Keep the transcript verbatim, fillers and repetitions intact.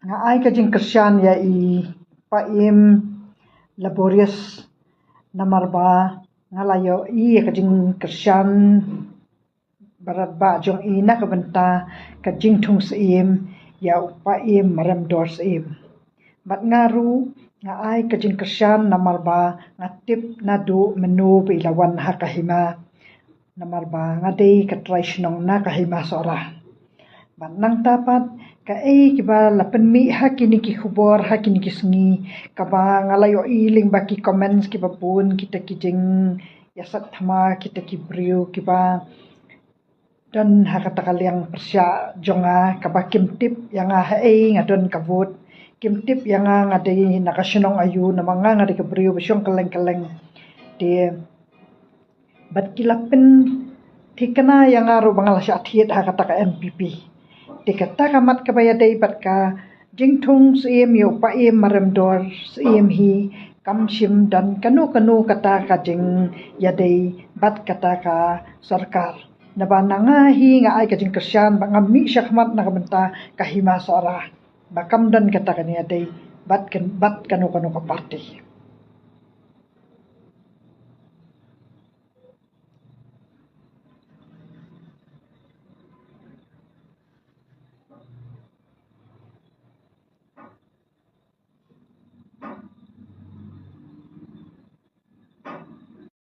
Nga ai ka jingkyrshan ïa i Paiem Laborious namar ba nga la ïohi ïa ka jingkyrshan barat ba jong i na ka bynta ka jingthung Syiem ïa u Paiem Maremdor Syiem. Bad nga ruh nga ai ka jingkyrshan namar ba nga tip naduh mynno ba i la wan ha ka hima. Namar ba nga dei ka trai shnong na ka hima Sohra. Bad nangta pat kaei kiba la pynmih ha kine ki khubor ha kine ki sngi kaba nga la ïohi lyngba ki comments kiba bun kita ki jingïasaid thma kita ki briew kiba don ha kata ka liang pyrshah jong nga kaba kim tip ïa nga haei nga don ka vote. Kim tip ïa nga nga dei na ka shnong aïu namar nga nga dei ka briew ba shong kylleng kylleng. Te bad ki la pynthikna ïa nga ruh ba nga la shah thied ha kata ka NPP. Te kata ka mat kaba ïadei bad ka jingthung Syiem ïa u Paiem Maremdor Syiem hi kam shym don kano kano kata ka jingïadei bad kata ka sorkar. Naba na nga hi nga ai ka jingkyrshan ba nga mih shakhmat na ka bynta ka hima Sohra ba kam don kata ka jingïadei bad kan bad kano kano ka party.